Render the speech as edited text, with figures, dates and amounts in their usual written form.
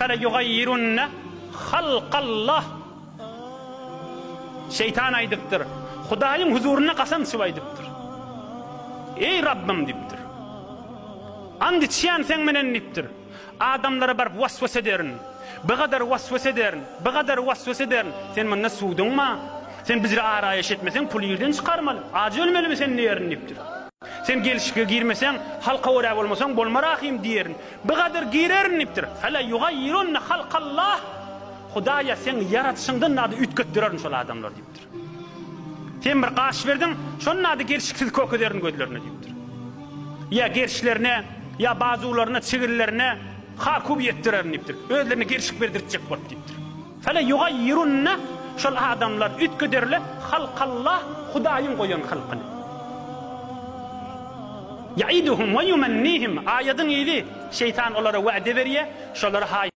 Fele-ýugaýýirunne halkallah. Şeýtan aýdypdyr, Hudaýyň huzurynda kasam içip aýdypdyr. Eý Rabbym diýipdir. And içýän seň menen diýipdir. Adamlara baryp waswasa ederin. Bigadar waswasa ederin, bigadar waswasa ederin. Sen munda suduň bar. Sen bizre araýyş etmeseň pul ýerden çykarmaly. Aç ölmelimi sen diýerin diýipdir. Sen gelşige girmeseň, halka görä bolmasaň bolmar ahym diýerin. Bigadar girerin diýipdir. Fela ýugaýýirunne halkallah. Hudaýa seň ýaradyşyňdan zady üýtgetdirerin şol adamlar diýipdir. Sen bir gaş berdiň, şonda-da gelşiksiz kökederin gözlerine diýipdir. Ýa gerşlerine, ýa bazuwlaryna, çigirlerine hakuw ýetdirerin diýipdir. Özlerine gelşik berdirtjek bolup diýipdir. Fele ýugaýýirunne şol adamlar üýtgederler halkallah Hudaýyň goýan halkyny. Ýaiduhum we ýumennihim aýadyň yzy şeýtan olara wade berýär, şolary haý.